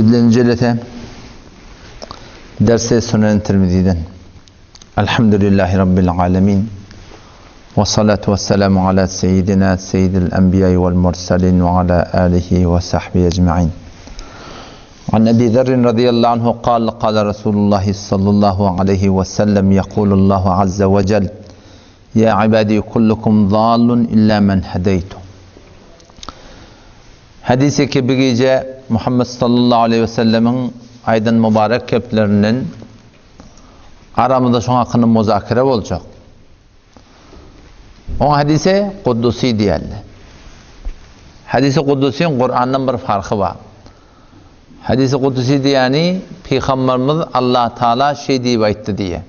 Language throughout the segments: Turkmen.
Ýedinji jelese Dersi Sunen Tirmiziden. Elhamdülillahi Rabbil alemin. Ve salatu ve selamu ala seyyidina seyyidil enbiya vel mursalin ve ala alihi ve sahbihi ecma'in. An Ebi Zerrin radıyallahu anhu kal, kal Resulullah sallallahu aleyhi ve sellem yekulullahu azze ve cel Ya ibadi kullukum zallun illa men hedeytu. Hadisi ki bir gije Muhammed sallallahu aleyhi ve sellemiň aýdan mübarek geplerinden aramyzda şoň hakynda muzakere boljak. Oň hadisi Kuddusi diýerler. Hadisi Kuddusiň Kur'andan bir farky bar. Hadisi Kuddusi diýeni Pygamberimiz Allah Taala şeý diýip aýtdy diýe.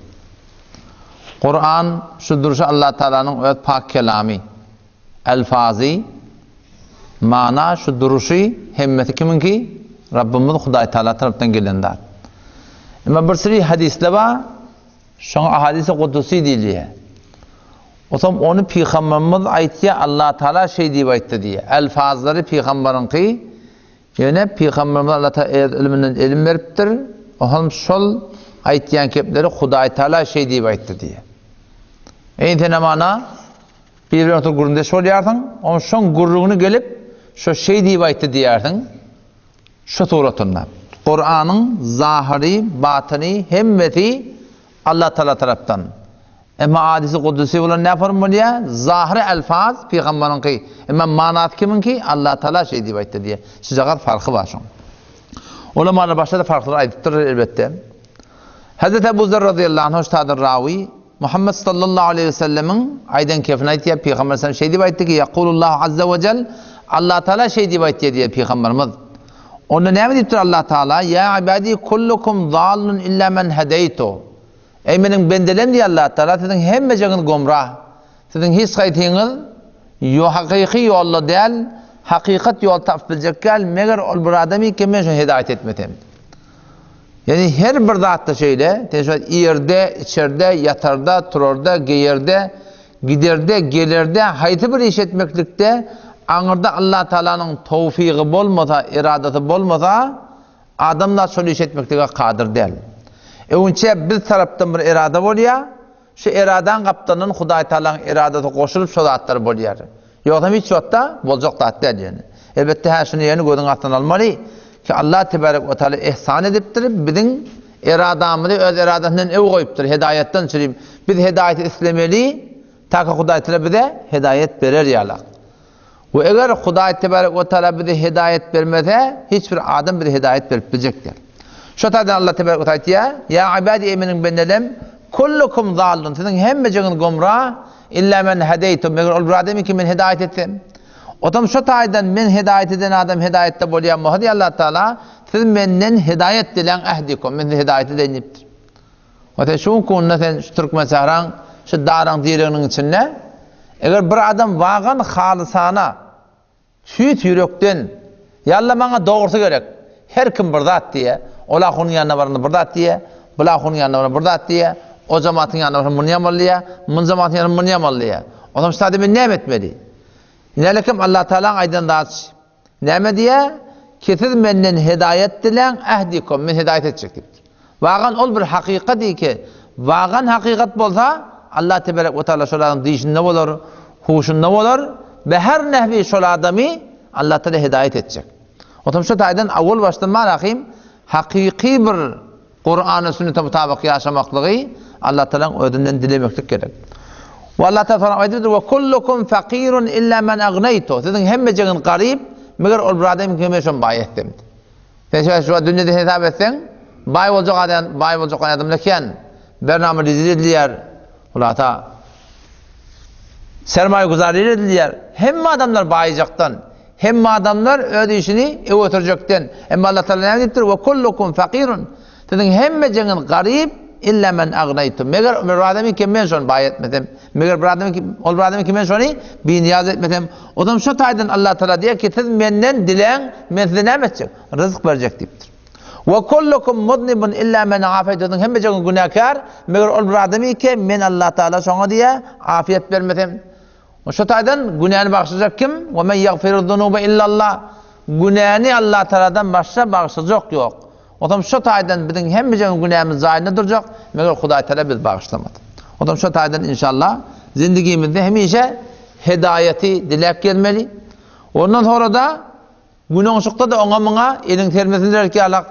Kur'an şu durşy Allah Taalanyň öz pak kelamy. Elfazy, mana şu duruşy hemmesi kimiňki? Rabbymyz Hudaý Taala tarapdan gelen zat. Emma bir süri hadyslar bar, şoňa ahadisi kudusi diýilýär. Otam ony pygamberimiz aýtýar, Allah Taala şeý diýip aýtdy diýýär. Elfazlary pygamberyňky, ýöne pygamberimiz Allah Taala öz ylmyndan elm beripdir. Otam şol aýtýan kepleri Hudaý Taala şeý diýip aýtdy diýýär. Eýsene mana Bir bilen oturyp gürrüňdeş bolýarsyň, onuň şoň gürrüňini gelip, şo şeý diýip aýtdy diýýärsiň, şo suratynda. Kuranyň zahyry, batyny hemmesi Allah Taala tarapdan. Emma hadysy kudusy bolan näform bolýar? Zahyry elfaz pygambaryňky, emma manasy kimiňki? Allah Taala şeý diýip aýtdy diýýär. Şujagaz farky bar şoň. Ulamalar başga-da farklary aýdypdyrlar elbetde. Hezreti Ebu Zer razyýallahu anhu ştadyr rawy, Muhammet sallallahu aleýhi we sellemiň aýdan kefini aýtýar, Pygamber sallam şeý diýip aýtdy ki, Ýakulullahu azza we jel, Allah Taala şeý diýip aýtýar diýýär Pygamberimiz. Onda näme diýipdir Allah Taala? Ýa ibadi kullukum zallun illa men hedeýtu. Eý meniň bendelerim diýýär Allah Taala, siziň hemmejegiňiz gomrah. Siziň hiç haýsyňyz ýo hakyky ýolda däl, hakykat ýol tapyp biljek däl, meger ol bir adamy ki men şony hedaýat etmesem. Ýagny her bir zatda şeýle, sen şu ýerde, içerde, ýatarda, turarda, geýerde, giderde, gelerde, haýsy bir iş etmeklikde aňyrda Allah Taalanyň towfygy bolmasa, eradasy bolmasa, adamzat şol iş etmeklige kadyr däl. Öňçe biz tarapdan bir erada bolýar, Şu eradaň gapdalyndan Hudaý Tagalaň eradasy goşulyp şo zatlar bolýar. Ýogsam hiç wagtda boljak zat däl ýöne. Elbetde hä şuny ýöne gözüň astyna almaly ki Allah tebarek we taala ehsan edipdir biziň eradamyzy öz eradasyndan öw goýupdyr hedaýatdan çürim biz hedaýaty islemeli taka Hudaý Tagala bize hedaýat berer ýalak. We eger Hudaý tebarek we taala bize hedaýat bermese, hiç bir adam bize hedaýat berip biljek däl. Şo taýdan Allah tebarek we taala aýtýar, Ýa ibadi eý meniň bendelem, kullukum zallun, siziň hemmejegiňiz gomrah, illa men hedeytum, meger ol bir adamy ki men hedaýat etsem. Otam şo taýdan men hedaýat eden adam hedaýatda bolýan bolsa diýýär Allah taala, siz menden hedaýat diläň ehdikum, men sizi hedaýat edeýin diýipdir. We sen şu günki günde sen şu Türkmensähraň şu daraň direginiň içinde eger bir adam wagan halysana tüýs ýürekden Ýalla maňa dogrusy gerek. Her kim bir zat diýýär. Ol ahunyň ýanyna baranda bir zat diýýär. Bul ahunyň ýanyna baranda bir zat diýýär. O jematyň ýanyna baranda muny ýamaly diýýär. Mun jematyň ýanyna muny ýamaly diýýär. Onsoň şu zady men näme etmeli? Nälekim Allatagalaň aýdan zady Näme diýýär? Ki siz menden hedaýat diläň, ehdikum, men hedaýat etjek diýipdir. Wagan ol bir hakykat ki, wagan hakykat bolsa, Allah teberek we taala şol adamyň dişinde bolar, huşunda bolar, be her nehwi şol adamy Allah taala hedaýat etjek. Otam şu taýdan awal başdan marahym hakyky bir Kur'ana sünnete mutabyk ýaşamaklygy Allah Tagalaň özünden dilemeklik gerek. We Allah Tagala soňra aýdypdyr, "Ve kullukum fakirun illa men agneýtu." Siziň hemmejegiňiz garyp, meger ol bir adam ki men şony baý etdim. Sen şu şu dünýede hesap etseň, baý boljak adam, baý boljak adamlar kän. Bernama rezil edilýär. Hulasa sermaýa guzar edilýär. Hemme adamlar baýjakdan. Hemme adamlar öz işini öe ötürjekden. Emma Allah Tagala näme diýipdir? Ve kullukum fakirun. Siziň hemmejeňiz garyp, illa men agnaýtum. Meger bir adamy ki men şony baý etmesem, meger bir adamy ki ol bir adamy ki men şony binyýaz etmesem. O zaman şu taýdan Allah Tagala diýýär ki, siz menden diläň, men size näme etjek? Ryzk berjek diýipdir. Ve kullukum muznibun illa men afaytu. Siziň hemmejeňiz günäkär, meger ol bir adamy ki men Allah Tagala şoňa diýýär, afiýet bermesem. Şu taýdan günäni bagyşlajak kim? Ve men ýagfiruz zunuba illallah. Günäni Allatagaladan başga bagyşlajak ýok. Onsoň şo taýdan biziň hemmejemiziň günämiz jaýynda durjak, meger Hudaýtagala bizi bagyşlamaz. Onsoň şo taýdan inşallah zindigimizde hemişe hedaýaty diläp gezmeli. Ondan sonra-da Gün oňşukda-da oňa-muňa eliň sermesin derek ýalak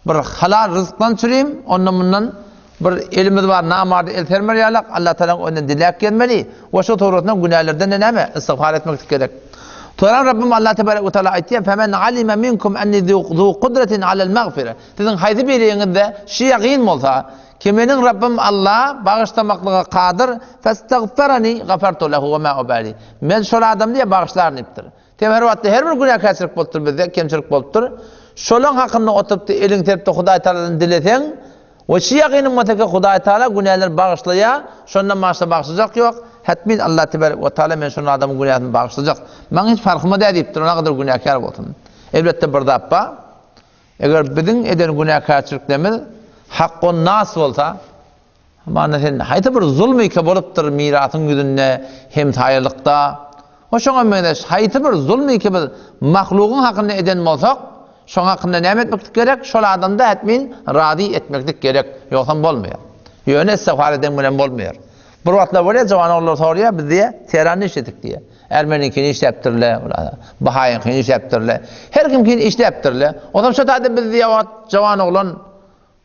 bir halal ryzkdan çürim, ondan-mundan bir elimiz bar namarda el sermer ýalak Allatagalaň öňünden diläp gezmeli we şo suratynda günälerden-de näme istigfar etmeklik gerek. Soran Rabbim Allah tebarek we taala aýtýar, Femen alime minkum enni zu kudratin alel magfire. Siziň haýsy biriňizde şu ýagyn bolsa, ki meniň Rabbim Allah bagyşlamaklyga kadyr, festagferani gafartu lehu we ma ubali. Men şol adamy diýe bagyşlaryn diýipdir. Tem her wagtda her bir günäkärçilik bolupdyr bizde, kemçilik bolupdyr. Şolaň hakynda oturypdy, eliň seripdi Hudaý Tagaladan dileseň, we şi ýagynyň bolsa ki Hudaý Tagala günäleri bagyşlaýar, şondan başga bagyşlajak ýok, hetmin Allah tebarek we taala men şol adamyň günäsini bagyşlajak. Maňa hiç parhyma däl diýipdir, nagadyr günäkär bolsun. Elbetde bir zat bar. Eger biziň eden günäkärçiliklerimiz hakgon nas bolsa, Hamana sen haýsy bir zulm ike bolupdyr mirasyň ýüzünde hemsaýalykda we şoňa meňzeş haýsy bir zulm ike biz mahlugyň hakynda eden bolsak, şoň hakynda näme etmeklik gerek? Şol adamda hätmin razy etmeklik gerek, ýogsam bolmaýar. Ýöne istigfar eden bilen bolmaýar. Bir wagtlar bolýar, jawan ogullar soraýar, biz diýýär, Tehranda işledik diýýär. Ermeniňkini işläpdirle, bahaýyňkyny işläpdirle, her kimkini işläpdirle. Onsoň şo taýda biz diýýär, wagt jawan oglan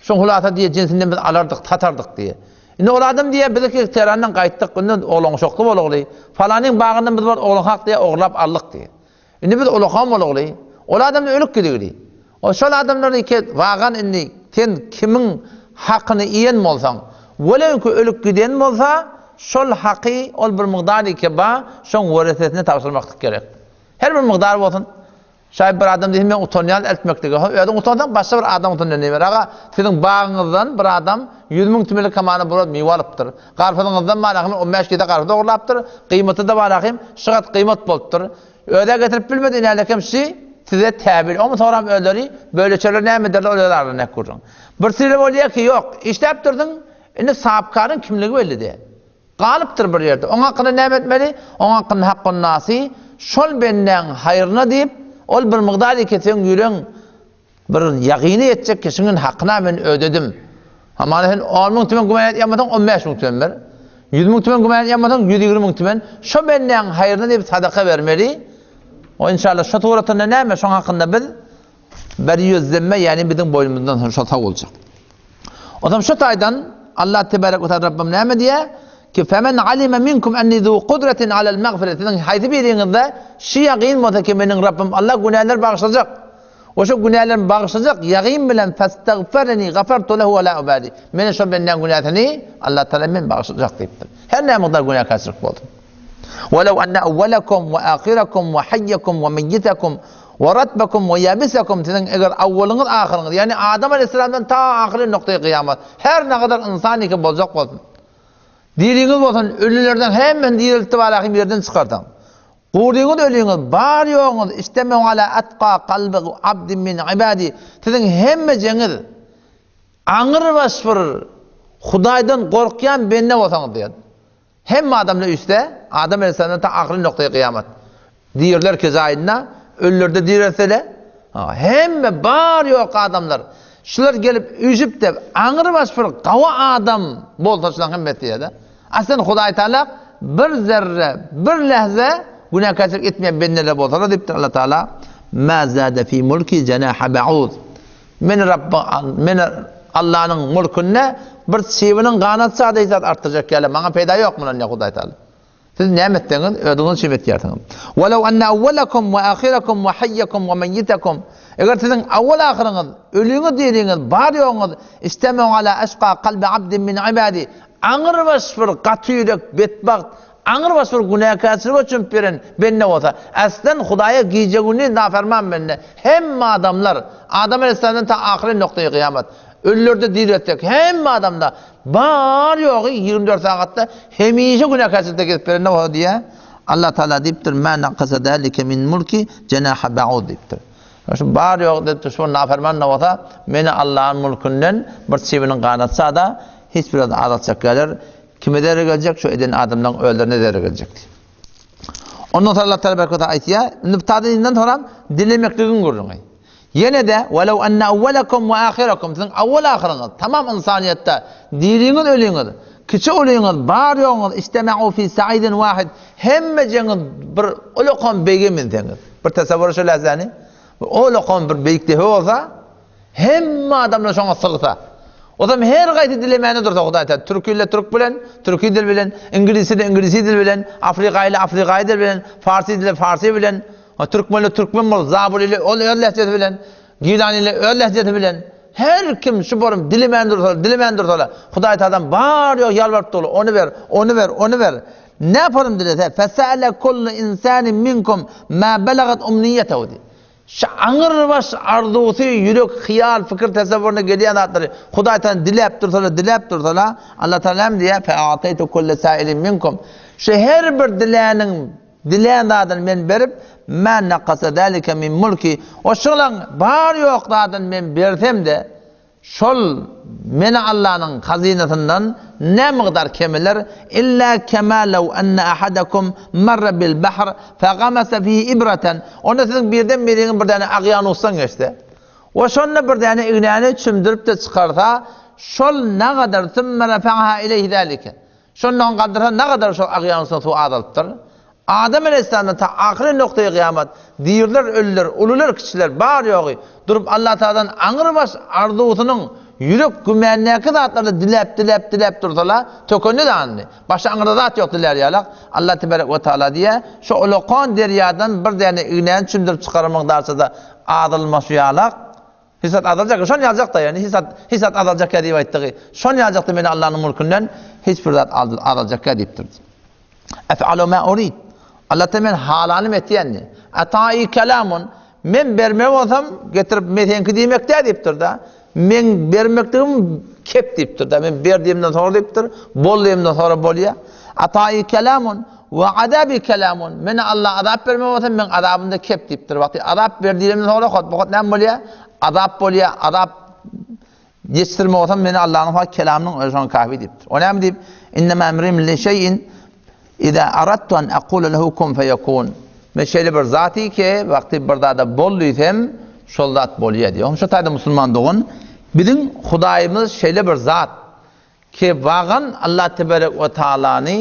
Şoň hulasa diýýär, jinsinden biz alardyk, satardyk diýýär. Indi ol adam diýýär, biz iki Teherandan gaýtdyk, indi oglan-uşakly bolagly. Falanyň bagyndan biz bir oglan-hak diýýär, ogurlap aldyk diýýär. Indi biz ulakam bolagly. Ol adam ölüp gidigli. O şol adamlar iki wagan indi sen kimiň hakyny iýen bolsaň, welew ki ölüp giden bolsa, şol haky ol bir mugdar iki ba, şoň weresesine tabşyrmaklyk gerek. Her bir mugdar bolsun. Şaýy bir adam diýse men utanýan eltmeklige. Ho özüň utansaň başga bir adam utanýan diýiber. Aga siziň bagyňyzdan bir adam 100 müň tümelik hamana bir miwe alypdyr. Garpyzyňyzdan bar ahym 15 kise garpyz ogurlapdyr. Gyýmaty-da bar ahym şygat gyýmat bolupdyr. Özä getirip bilmedi inälekem şi size täbil. Omy soram özleri böleçerler näme ederler ol öz aralarynda gürrüň. Bir sile bolýar ki ýok işläp durdyň indi sahapkaryň kimligi belli däl. Galypdyr bir ýerde. Oň hakynda näme etmeli? Oň hakynda Hakkun-nasy, şol bendäň haýryna diýip, ol bir mygdar eke seň ýüregiň bir ýagyny etjek kişiňiň hakyna men ödedim. Hamana sen on müň tümen güman edýän bolsaň, on bäş müň tümen ber. Ýüz müň tümen güman edýän bolsaň, 120 müň tümen. Şo bendäň haýryna diýip sadaka bermeli. O inşallah şo suratynda näme? Şoň hakynda biz Beriýüz-zimme, ýagny biziň boýnumyzdan şol sag boljak. Onsoň şu taýdan Allah tebarek we taala Rabbim näme diýýär? Ki femen alime minkum enni zu kudratin alel magfire. Siziň haýsy biriňizde şu ýagyn bolsa ki meniň Rabbim Allah günäleri bagyşlajak. We şu günälerimi bagyşlajak ýagyn bilen festagfereni gafartu lehu we la ubali. Meni şol bendäň günäsini Allah taala men bagyşlajak diýipdir. Her näme mukdar günäkärçilik bolsun. Welew enne awwalakum we ahyrakum we hayyakum we meyyitakum we ratbakum we ýabisakum siziň eger awwalyňyz ahyryňyz ýagny Adam aleýhissalamdan ta ahyry noktaýy gyýamat her nagadar ynsan eke boljak bolsun. Diriňiz bolsun ölülerden hemmesini diriltip alahym ýerden çykarsaň. Guryňyz ölüňiz bar ýoguňyz iştemew ala atka kalby abdin min ibadi siziň hemmejeňiz aňrybaş bir Hudaýdan gorkýan bende bolsaňyz diýen. Hemme adamlar üste, Adam aleýhissalamdan ta ahyry noktaýy kyýamat. Diriler ki jaýynda, ölüler-de direlse-de, hemme bar ýok adamlar. Şular gelip üýşüp-de, aňrybaş bir gawy adam bolsa şularyň hemmesi diýýär-de. Aslan Hudaý Taala bir zerre, bir lähze günäkärçilik etmeýän bendeler bolsalar diýipdir Allah Taala, Ma zada fi mulki janaha ba'ud. Men Rabby, men Allanyň mulkunda bir çybynyň ganat zady hiç zat artdyrjak ýaly, maňa peýda ýok mundan diýýär Hudaý Taala. Siz näme etseňiz, özüňiz üçin etýärsiňiz. Walaw anna awwalakum we ahyrakum we hayyakum we meyyitakum. Eger siziň awwal ahyryňyz, ölüňiz diriňiz, bar ýoguňyz istemeu ala aşka kalbi abdin min ibadi. Aňrybaş bir gaty ýürek, betbagt, Aňrybaş bir günäkärçilige çümüp ýören bende bolsa, äslen Hudaýa gije-gündiz naferman bende, hemme adamlar, Adam aleýhissalamdan ta ahyry noktaýy kyýamat, ölülerde direltsek, hemme adamda bar-ýogy 24 sagatda hemişe günäkärçilikde gezip ýörende bolsa diýýär, Allah Taala diýipdir, Mä nakasa zalike min mulki jenaha ba'ud diýipdir. Şu bar-ýogy diýipdir, şu naferman-da bolsa, meni Allahyn mulkünden bir çybynyň ganatsa-da, hiç bir zat azaltjak geler. Kime zerer geljek? Şu eden adamlaryň özlerine zerer geljek diýip. Ondan soň Allah tebarek we taala aýtýar, indi bu taýdan inden soňram dilemekligiň gürrüňi. Ýene-de, Welew enne awwelakum we ahirakum, siziň awwal-ahyryňyz, tamam ynsanyýetde, diriňiz, öliňiz, kiçi-ulyňyz, bar-ýoguňyz, ijtema'u fi sa'idin wahid, hemmejeňiz bir ulakan beýge minseňiz. Bir tesewwur şu lähzäni. Bir ulakan bir beýik depe bolsa, hemme adamlar şoňa sygsa. Ozam her gaýsy dilemäne dursa Hudaý Taala, türki ile türk bilen, türki dil bilen, iňlis ile iňlisi dil bilen, afrika ile afrikaýy dil bilen, farsy dile farsy bilen, Türkmenler türkmen bolup, Zabulyly ol öz lehjesi bilen, Gilanyly öz lehjesi bilen, her kim şu borum dilemän dursalar, dilemän dursalar, Hudaý Tagadan bar ýok ýalbaryp durlar, ony ber, ony ber, ony ber. Näparum dilese, fesele kullu insanin minkum ma belagat umniýetehu diýip. Şu aňyrbaş arzuwsy, ýürek, hyýal, pikir, tesewwuruna gelýän zatlary Hudaý Tagadan diläp dursalar, diläp dursalar, Allah Tagala näme diýýär? Fe'ateytu kulle sailin minkum. Şu her bir diläniň Dilän zadyny men berip, Mä nakasa zälike min mulki, o şolaň bar-ýok zadyny men bersem-de, şol meni Allanyň hazynasyndan ne mygdar kemeler, illa kema lew enne ahadakum marra bil bahr fegamasa fihi ibraten, onda siziň birden biriňiz bir däne agýanusdan geçse, we şonda bir däne ignäni çümdürip-de çykarsa, şol nagadar sümme refa'aha ileyhi zälike, Şondan galdyrsa nagadar şol agýanusdan suw azalypdyr. Adam aleýhissalamdan ta ahyry noktaýy gyýamat diriler, ölüler, ulular, kiçiler, bar-ýogy durup Allatagaladan aňrybaş arzuwsynyň ýürek gümänindäki zatlarda diläp, diläp, diläp dursala, tökende danyny. Başga aňyrda zat ýok dilär ýalak. Allah tebarek we taala diýýär, Şo ulakan derýadan bir däne ignäni çümdürip çykaran mygdarçada azalmaşy ýalak, Hiç zat azaljak, şon ýaljak-da, ýagny hiç zat, hiç zat azaljakýa diýip aýtdygy, şon ýaljakda meni Allanyň mulkünden hiç bir zat azaljakýa diýipdir. Ef'alu ma urid. Allatda men halanym etýän diýip. Atai kelamun. Men berme bolsam, getirip men seňki diýmek däl diýipdir-de. Meň bermekligim kep diýipdir-de. Men ber diýemden soňra diýipdir, bol diýemden soňra bolýar. Atai kelamun we azabi kelamun. Meni Allah azap berme bolsa, meň azabym-da kep diýipdir. Wagty azap ber diýemden soňra hotba-hot näme bolýar? Azap bolýar. Azap ýetişdirme bolsam, meni Allahnyň hak kelamynyň özi şoňa kafi diýipdir. O näme diýip? Innema emrim li şeýin iza aradtu an aqula lehu kun feyekun. Men şeýle bir zat ki, wagty bir zada bol diýsem, şol zat bolýar diýip. Şu taýda musulman dogan, biziň Hudaýymyz şeýle bir zat. Ki wagan Allah teberek we taalany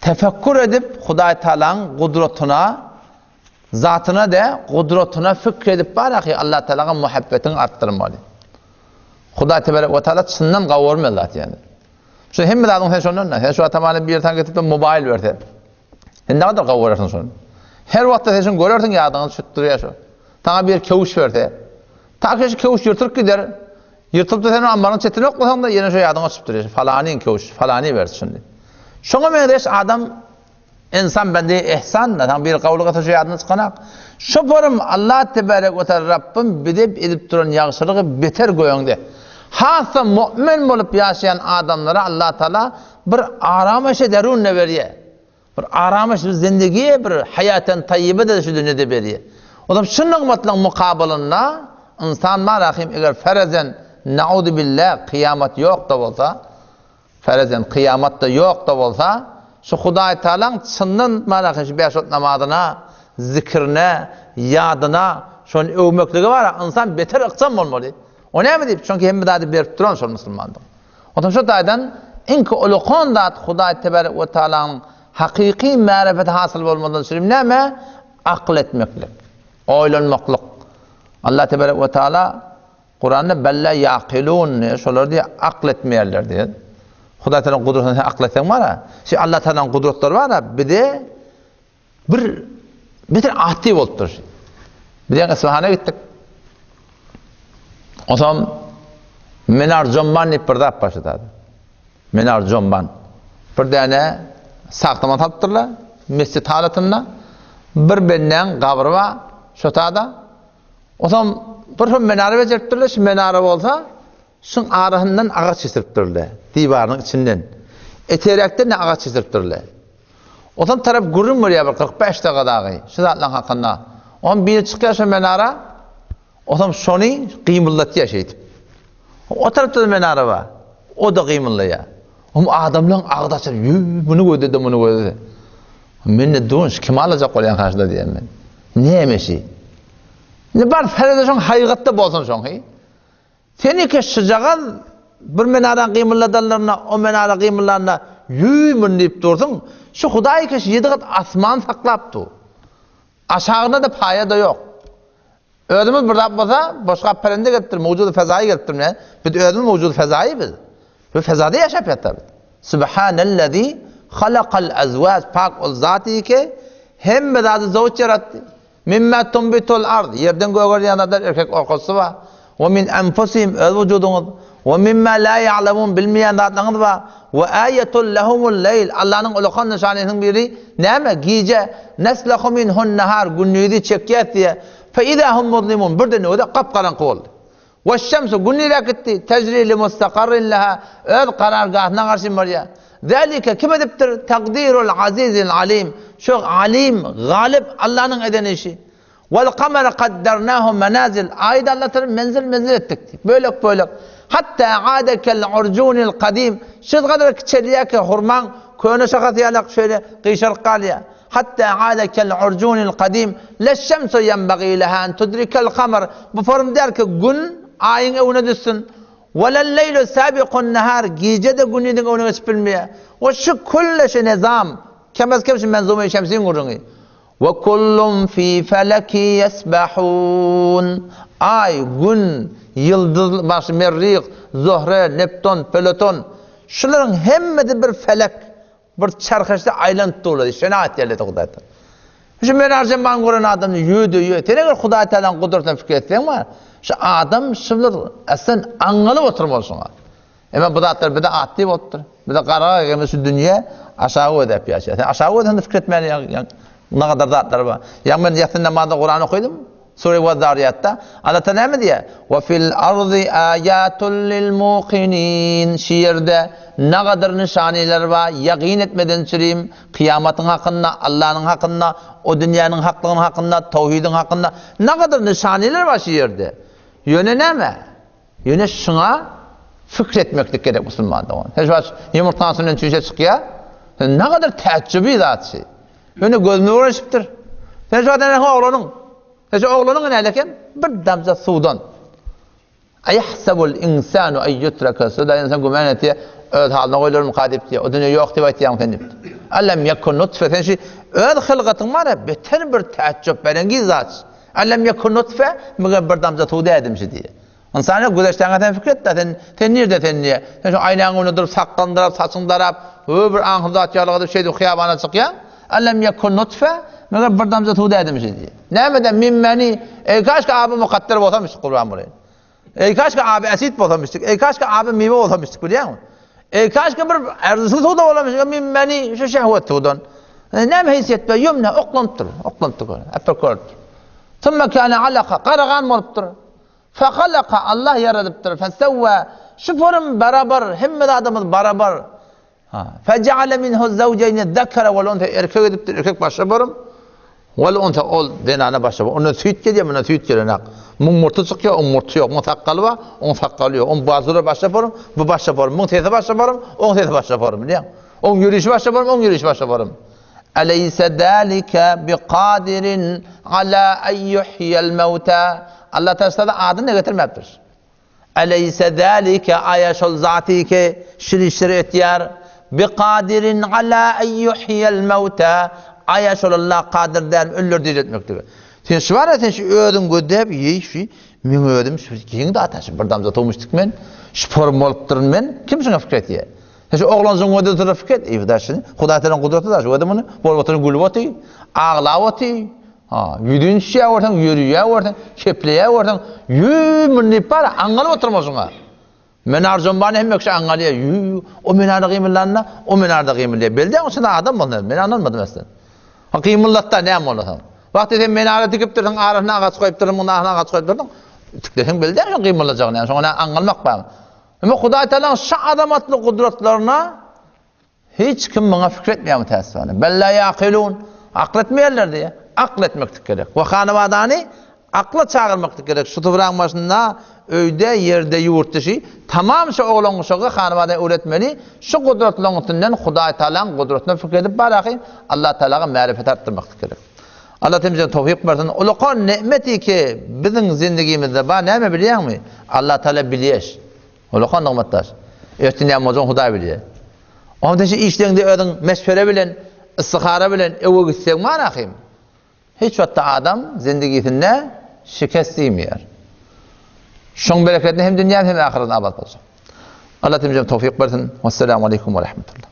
tefekkur edip Hudaý Taalaň gudratyna zatyna de gudratyna fikr edip bar ahy Allah Taalaga muhabbetiňi artdyrmaly. Hudaý teberek we taala çyndan gawurmaz zat ýani. Şu hemme zadyň sen şondan da. Sen şu atamany bir ýerden getirip mobaýl berse. Sen näme gowy görersiň şony? Her wagtda sen şony görersiň ýadyňa düşüp durýar şo. Saňa bir köwüş berse. Ta şu köwüş ýyrtylyp gider. Ýyrtylyp-da sen ammaryň çetine oklasaň-da ýene şo ýadyňa düşüp durýar. Falanyň köwüş, falany berdi şuny diýip. Şoňa meňzeş adam ynsan bende ehsan da saňa bir gowulyk etse şo ýadyňa çykanak. Şo forum Allah tebarek we taala Rabbym bize edip duran ýagşylygy beter göňde. Has-da mu'min bolup ýaşaýan adamlara Allah taala Bir aramyş-y derun-da berýär. Bir aramyş, bir zindigi, bir haýaten taýýyba-da şu dünýede berýär. O zaman şu nygmatlaryň mukabalynda ynsan bar ahim eger ferezen naudubilla kyýamat ýok-da bolsa, ferezen kyýamat-da ýok-da bolsa, şu Hudaý Tagalaň çyndan bar ahim şu bäş wagt namazyna, zikrine, ýadyna, şony öwmeklige bar ynsan beter ykjam bolmaly. O näme diýip? Çünki hemme zady berip duran şol musulmandyr. Onsoň şu taýdan iňki ulukan zat Hudaý tebarek we taalanyň hakyky märefeti hasyl bolmadan çürim näme? Akyl etmeklik, oýlanmaklyk. Allah tebarek we taala Kuranda bella ýakilun diýýär, şolar diýýär akyl etmeýärler diýýär. Hudaý taalaň gudratyny sen akyl etseň bar-a, şu Allah taalaň gudratlary bar-a, bize Bir beter atdy bolupdyr. Biz ýaňy Isfahana gitdik. Onsoň Menar Jomban diýip bir zat bar şurada. Menar Jomban. Bir däne sagtama salypdyrlar, mesjit halatynda. Bir bendäň gabry bar şotada. Onsoň bir şo menara bejeripdirler, şu menara bolsa şuň arasyndan agaç geçiripdirler, diwarynyň içinden. Eteräkden de agaç geçiripdirler. Ozan tarap gürrüň berýär bir 45 daga dagy şu zatlaryň hakynda. Oňam biri çykýar şo menara, ozam şony gymyldatýar şeýdip. O tarapda-da menara bar. O-da gymyldaýar. Oňam adamlaryň agzy açylyp, ýü, muny gözledi, muny gözledi. Men-de durun, şu kimi alajak bolýan karşyda diýen men. Näme şi? Indi bar serede şoň haýygatda bolsun şoň heý. Seniki şujagaz bir menaraň gymyldadanlaryna, o menara gymyldanda ýüý mun diýip dursuň. Şu Hudaý keş ýedi gat asman saklap dur. Aşagynda-da paýa-da ýok. Özümiz bir zat bolsa, boşgap perende gelipdir, mowjudy fezaýy gelipdir bilen. Biz özümiz mowjudy fezaýy biz. Biz fezada ýaşap ýatarys. Subhanellezi halakal azwaj pak ol zaty ki hemme zady zowç ýaratdy. Mimma tunbitul ard ýerden gögerýän zatlar erkek orkasy bar. We min anfusihim öz wujudyňyz. We mimma la ýa'lemun bilmeýän zatlaryňyz bar. We aýatul lehumul leýl Allanyň ulakan nyşanysynyň biri näme? Gije neslehu minhun nahar gündizi çekýäs diýýär. Fe izâ hum muzlimun birden özi gap-garaňky boldy. Weş-şemsu gün nirä gitdi? Tejri li mustakarrin leha öz karargahyna garşy barýar. Zälike kim edipdir? Takdirul azizil alim şu alim, galyp Allanyň eden işi. Wal kamara kaddarnahu menazil Aýy-da Allah tarapyn menzil-menzil etdik diýip, bölek-bölek. Hatta ade kel urjunil kadim şu gadar kiçelýär ki, hurmaň köne şahasy ýalak şeýle gyşaryp galýar. Hatta ade kel urjunil kadim leş-şemsu ýenbagî leha en tudrikel kamar Bu form däl ki, Gün Aýyň öňüne düşsün. Welel-leýlu sabiqun nahar Gije-de gündiziň öňüne geçip bilmeýär. We şu külle şu nizam, kem-az-kem şu Menzume-i Şemsiň gürrüňi. We kullun fi feleki ýesbahun. Aý, Gün, ýyldyz, başy Merrih, Zöhre, Neptun, Peloton. Şularyň hemmesi bir felek, bir çarhaşda aýlanyp durlar. Şeýle aýtýar diýdi Hudaý Taala. Şu menar jemany gören adam ýöde ýö. Sen eger Hudaý Taalanyň gudratyna pikir etseň bar, şu adam şular aslan aňňalyp oturmaly şoňa. Emma bu zatlar bize atdy bolupdyr. Bize garaga gelme şu dünýe aşagy gözläp ýaşaýar. Sen aşagy gözläp pikir etmän ýa nagadar zatlar bar. Ýa men ýatyn namazda Kuran okydym. Sure we Zariyatda Allah Taala näme diýýär? Wa fil ardy ayatul lil muqinin. Şu ýerde nagadar nyşanylar bar. Ýagyn etmeden çürim kyýamatyň hakynda, Allanyň hakynda, o dünýäniň haklygynyň hakynda, tawhidiň hakynda nagadar nyşanylar bar şu ýerde. Ýöne näme? Ýöne şuňa pikir etmeklik gerek musulman dogan. Sen şu wagt ýumurtgaň üstünden çüýşe çykýar. Sen nagadar täjjübi zat şi. Ýöne gözüne öwrenişipdir. Sen şu wagt ene oglanyň. Sen şu oglanyň ene eken bir damja suwdan. Aýahsabul insanu ay yutraka suda insan güman etýär. Öz halyna goýlarmyka diýip diýýär. O dünýe ýok diýip aýtýaň sen diýip. Alem yakun nutfe sen şu öz hylgatyň bar beter bir täjjüp berengiz zat. Alem ýekun nutfe, meger bir damja suw dädim şi diýýär. Ynsan ýok, güzeşdäňe sen pikir et-de, sen, sen nirde sen diýýär. Sen şu aýnaň öňünde durup sakgalyňy darap, saçyňy darap, hö bir aňsyz zat ýaly gyzyp şeýdip hyýabana çykýaň. Alem ýekun nutfe, meger bir damja suw dädim şi diýýär. Nämeden min meni, eý kaşka aby mukadder bolsamyş gurban bolaýyn. Eý kaşka aby esit bolsamyşdyk, eý kaşka aby miwe bolsamyşdyk bilýäňmi? Eý kaşka bir arzuwsyz suwda bolamyşdyk, min meni şu şehwet suwdan. Näme heýsiýet bar? Ýumna oklanypdyr, oklanypdyr. Äpek görüpdir. Summa kana alaka, garagan bolupdyr. Fehalaka, Allah ýaradypdyr. Fesewwa, şu forum barabar, hemme zadymyz barabar. Fejeale minhu zewjeýni zekere wal unse erkek edipdir, erkek başga borum. Wal unse ol zenana başga borum. Ondan süýt gelýär, mundan süýt gelenak. Muň murty çykýar, oň murty ýok. Muň sakgaly bar, oň sakgaly ýok. Oň bazury başga borum, bu başga borum. Muň sesi başga borum, oň sesi başga borum, bilýäň. Oň ýörişi başga borum, oň ýörişi başga borum. Eleyse zalike biqadirin ala en yuhyiyel mevta. Allah Taala adyny getirmäpdir. Eleýse zälike, aýa şol zaty ki, şir işleri etýär, Bikadirin ala en ýuhýiel mewtä, aýa şol Allah kadyr dälmi ölüleri diriltmeklige. Sen şu bar-a, sen şu özüň gözläp, ýeý şu meň özüm şu geň zat-a, şu bir damja suwum içdik men, şu form bolupdyryn men, kim şuňa pikir etýär? Sen şu oglanjygyň gözüne durup pikir et, eý Hudaý şuny, Hudaý seniň gudraty da şu özüm muny, bolup oturan gülüp otyr, aglap otyr. Ha, ýüzüni düşýär görseň, ýörüýär görseň, kepleýär görseň, ýüý, muny diýip bar, aňňalyp oturma şuňa. Menar jombany hemme kişi aňňalýar, ýüý, o menarda gymyldanda, o menarda gymyldaýar. Belli däl, içinde adam bolsa, men aňňalmadym asla. Ha, gymyldatda näme bolsa. Wagty sen menara dikipdirsiň, arasyna agaç goýupdyrsyň, munuň arasyna agaç goýupdyrsyň, tikleseň belli däl, şoň gymyldajagyny, ýagny şoňa näme aňňalmak bar. Emma Hudaý Tagalaň şu azamatly gudratlaryna Hiç kim muňa pikir etmeýär mütäessifane. Bel la ýakilun. Akyl etmeýärler diýýär. Akyl etmeklik gerek. We hanabadany Akla çagyrmaklyk gerek. Şu sybraň başynda öýde, ýerde, ýurtda şi tamam şu oglan-uşagy hanybada öwretmeli. Şu gudratlaryň üstünden Hudaý Tagalaň gudratyna pikir edip baraky Allah Tagalaga märifet artdyrmaklyk gerek. Allah hemmämize towfyk bersin. Ulakan ne'meti ki biziň zindigimizde bar näme bilýäňmi? Allah Tagala bilýär. Ulakan nygmatdaş. Ertir näme boljagyny Hudaý bilýär. Onda şu işleňde özüň meşwere bilen, istihara bilen öwe gitseň bar ahym. Hiç wagtda adam zindigisinde şikest iýmeýär. Şoň berekedine hem dünýämiz hem ahyretimiz abat boljak. Allah hemmämize towfyk bersin. Wessalamu aleýkum we rahmetullah.